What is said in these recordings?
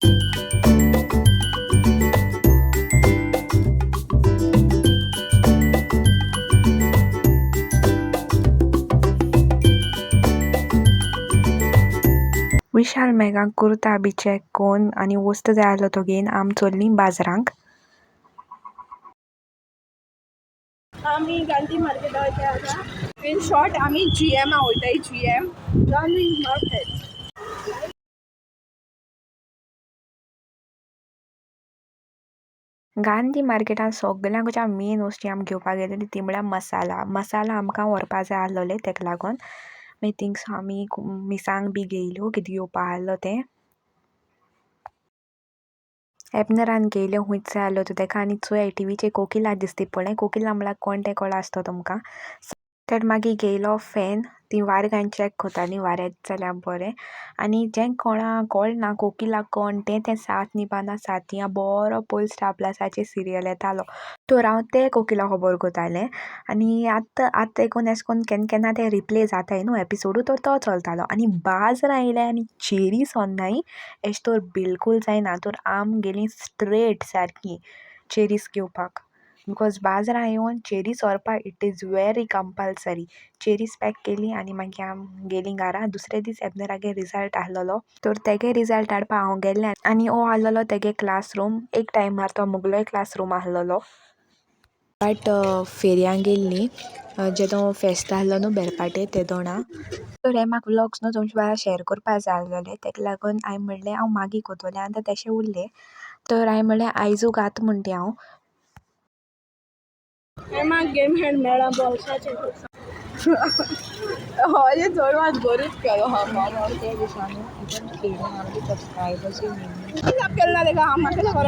विशाल मेगाक कुर्ता बी check कोन्न आनी वस्त जाय आहलो तो घेयन आम चोल्लीं बाजारांक. आमी गांधी मार्केटा वयताय आतां. इन शॉर्ट आमी जीएमा वयताय. GM, Gandhi market. गांधी मार्केटान सगळ्यांकच्या मेन वस्तू आमी घेवपाक गेलेली ती म्हळ्यार मसाला. मसाला आमकां व्हरपा जाय आहलोले, तेका लागोन मागीर थिंगसून आमी मिरसांग बी घेयल्यो, कितें घेवपा आहलो तें. एबनरान घेयलें खूंयच जाय आहलो तो तेका. आनी चोयाय टिवीचेर कोकिला दिसती पडलें. कोकिला म्हळ्यार कोण तें कळ्ळां आसतो तुमकां. तर मागीर घेयलो फॅन. ती वारें घालून चॅक कोतालीं, वारें येता जाल्यार बरें. आनी जें कोणा कळना कोकिला कोण तें, तें सात निभाना साथिया बरो पयलीं स्टार प्लसाचेर सिरियल येतालो, तर हांव तें कोकिला खबर कोतालें. आनी आतां आतां एकूण एशें कोन्न केन्ना केन्ना तें रिप्ले जाताय न्हू एपिसोडू, तर तो चलतालो. आनी बाजरां येयलें आनी चेरीस व्होन्नाय एशें तर बिलकूल जायना. तर आम गेलीं स्ट्रेट सारकी चेरीस घेवपाक, because बाजरां येवन चेरीस व्हरपा it is very compulsory. Cherries pack केली आनी मागीर आम गेलीं घारा. दुसरे दीस एबनरागे रिजल्ट आहलोलो, तर तेगे रिजल्ट हाडपा हांव गेल्लें. आनी हो आहलोलो तेगे क्लासरूम. एक टायमार तो मुगलोय क्लासरूम आहलोलो. बट फेरयां गेल्लीं जेदो फेस्त आहलो न्हू बेरपाटे तेदोणा. तर हे म्हाका व्लॉग्स न्हू तुमचे बारा शेअर कोरपा जाय आहलोले, तेका लागून हांवें म्हणलें हांव मागीर कोत्तोलें आनी तें तेशें उरलें. तर हांवें म्हणलें आयजू घात म्हण तें हांव. हे म्हाका गेम खेळ मेळ्ळा बोल्साचे. हय, चोडवान बरीच केलो हा. ते दिसांनी इवन फेरी आमगे सबस्क्रायबर्सूय मेळ्ळी. कितें केलें ना तेका, म्हाका खबर.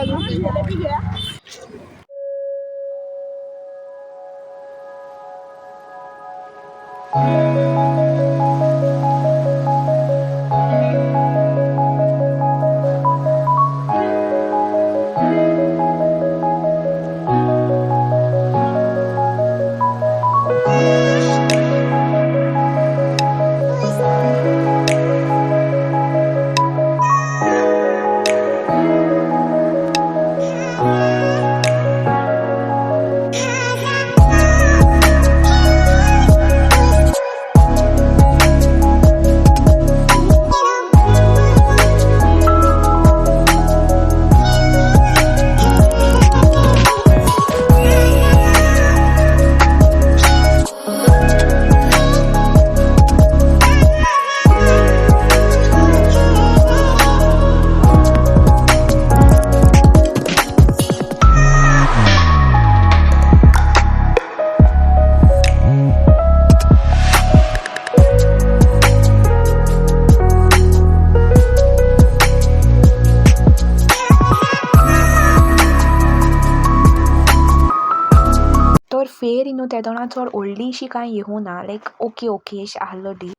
तर फेरी न्हू तेदोणा चड व्हडलीशी कांय येवूं ना, लायक ओके ओके अशें आहलो दीस.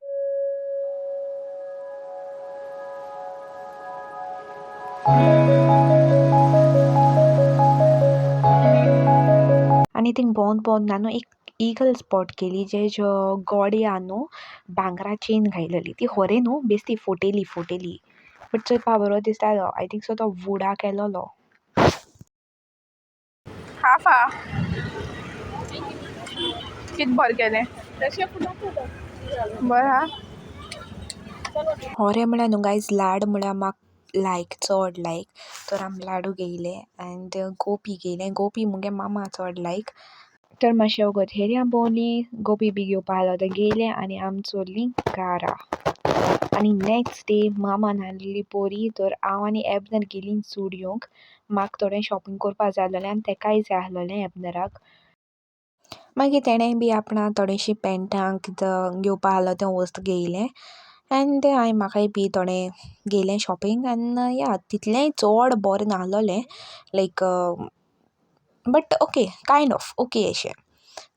आनी थिंग भोंवत भोंवत न्हू एक इगल स्पॉट केली, जे गोड्या न्हू भांगरा चेन घायलेली. ती होरें न्हू, बेस्ती फोटेली फोटेली, बट चोयपा बरो दिसतालो. I think so तो वुडा केलोलो. हाफ हा, कित बरें केलें, बरें हा. होरें म्हळ्यार न्हू गायज, लाड म्हळ्यार म्हाका लायक, चोड लायक. तर आमी लाडू घेयले एन्ड गोपी घेयलें. गोपी मुगे मामा चोड लायक. तर मातशें वोगोत हेरयां भोंवलीं, गोपी बी घेवपा आहलो तें घेयलें आनी आमी चोल्लीं घारा. आनी नॅक्स्ट डे मामा नाहलेली पोरी, तर हांव आनी एबनर गेलीं जुडियोंक. म्हाका थोडें शॉपिंग कोरपा जाय आहलोलें आनी तेकाय जाय आहलोलें एबनराक. मागीर तेणेंय बी आपणा थोडेशीं पॅन्टां कितें घेवपा आहलो तें वस्त घेयलें एन्ड हांयें म्हाकाय बी थोडें घेयलें शॉपिंग. एन्ड या, तितलेंय चोड बोरें नाहलोलें, like but okay, kind of okay अशें.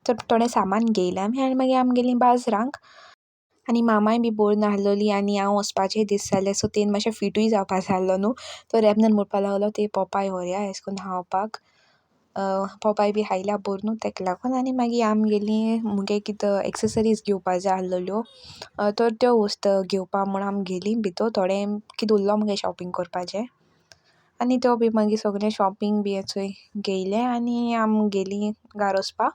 तर थोडें सामान घेयलें आमी आनी मागीर आमी गेलीं बाजरांक. आनी मामाय बी बोर नाहलोली आनी हांव वचपाचें दीस जालें, सो तेन मातशें फिटूय जावपा जाय आहलो न्हू. तर एबनर म्हुणपा लागलो ते पोपाय व्होरया एशें कोन्न खावपाक. पोपाय बी खायल्या बोर न्हू तेक लागोन. आनी मागीर आम गेलीं, मुगे कित एक्सेसरीज घेवपा जाय आहलोल्यो, तर त्यो वस्त घेवपा म्हूण आम गेलीं भितोर. थोडें कित उरलो मुगे शॉपिंग कोरपाचें. आनी तो बी मागीर सोगलें शॉपिंग बी चोय घेयलें आनी आम गेलीं घार वोसपा.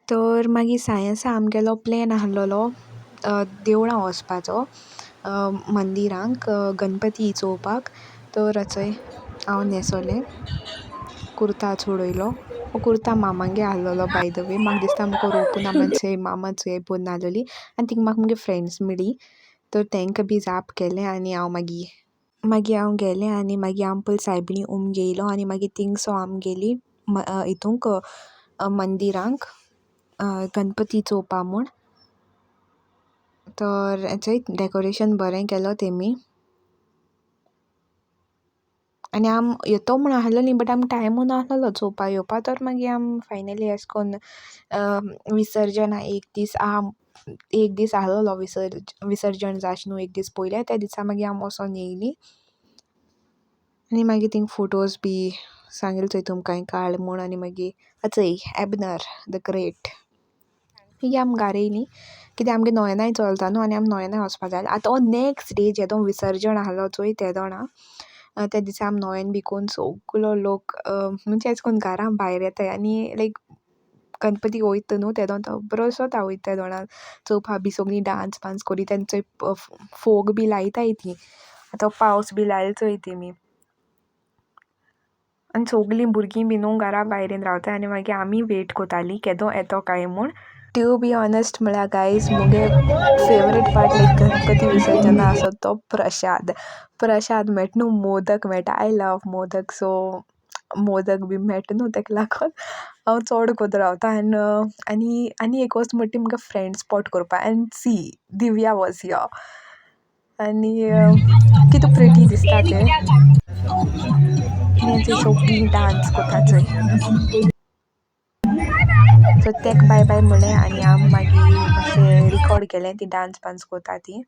तर मागीर सायेंसा आमगेलो प्लॅन आहलोलो देवळां वोसपाचो मंदिरांक गणपती चोवपाक. तर चोय हांव न्हेसोलें कुर्ता चोडयलो हो कुर्ता मामागे आहलोलो बाय the way म्हाका दिसता मुको रोवपून चोय मामा चोय पोन्न आहलोली आनी तींग म्हाका मुगे फ्रेंड्स मेळ्ळी तर तेंकां बी जाप केलें आनी हांव मागीर मागीर हांव गेलें आनी मागीर आम पयलीं सायबिणी होम घेयलो आनी मागीर थिंगसो आम गेलीं हितूंक मंदिरांक गणपती चोवपा म्हूण. तर चोय डेकोरेशन बरें केलो तेमी. आनी आम येतो म्हूण आहलोलीं बट आमकां टायमू नाहलोलो चोवपा येवपा तर मागीर आम फायनली एश कोन्न विसर्जना एक दीस आहा एक दीस आहलोलो विसर्जन जावचे न्हू एक दीस पोयलें त्या दिसा मागीर आम वोसोन येयलीं. आनी मागीर तींग फोटोज बी सांगील चोय तुमकां काड म्हूण आनी मागीर चोय एबनर the great. मागीर आम घार येयलीं कित्या आमगे नोवेनाय चोलता न्हू आनी आम नोवेनाय वोसपा जाय आसलें. आतां हो नॅक्स्ट डे जेदों विसर्जन आहलो चोय तेदोणां त्या दिसा आम नोवेन बी कोन्न सोगलो लोक म्हणजे एश कोन्न घारां भायर येताय आनी लायक गणपती वोयता न्हू तेदोन तो बरोसो वोयता तेदोणा चोवपा बी सोगलीं डांस बांस कोरी तेंचो फोग बी लायताय तीं. आतां पावस बी लायल चोय तेमी. आनी सोगलीं भुरगीं बी न्हू घरा भायर येवन रावताय आनी मागीर आमी वेट कोतालीं केदो येतो काय म्हूण. टू बी ऑनेस्ट म्हळ्यार गायज मुगे फेवरेट पार्ट लायक गणपती विसर्जना आसो तो प्रशाद. प्रशाद मेट न्हू मोदक मेळटा I love modak so modak be met न्हू तेक लागोन हांव चोड कोत रावता एन्ड आनी आनी एक वस्त म्हणटा ती मुगे फ्रेंड स्पॉट कोरपा and see Divya was here आनी कितू प्रिटी दिसता तें. आनी थंय सोगलीं डांस कोता चोय. सो तेक बाय बाय म्हणलें आनी आम मागीर मातशें रिकॉर्ड केलें तीं डांस बांस कोता तीं.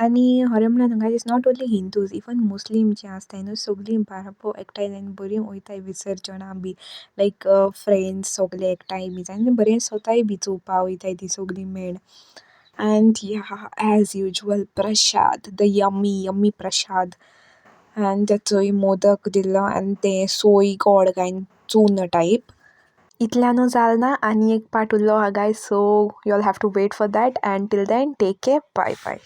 आनी खरें म्हळ्यार न्हू guys it's not only Hindus even Muslim जे आसताय न्हू सोगलीं बाराबो एकठांय जायन बरीं वोयताय विसर्जणां बी लायक फ्रेंड्स सोगले एकठांय बी जायन बरें दिसोताय बी चोवपा वोयताय तीं सोगलीं मेळ. And yeah as usual prasad the yummy yummy prasad and चोय मोदक दिल्लो आनी तें सोय गोड काय चुन टायप. इतल्यानू जाल ना आनी एक पार्ट उरलो आहा guys so you all have to wait for that and till then take care bye bye.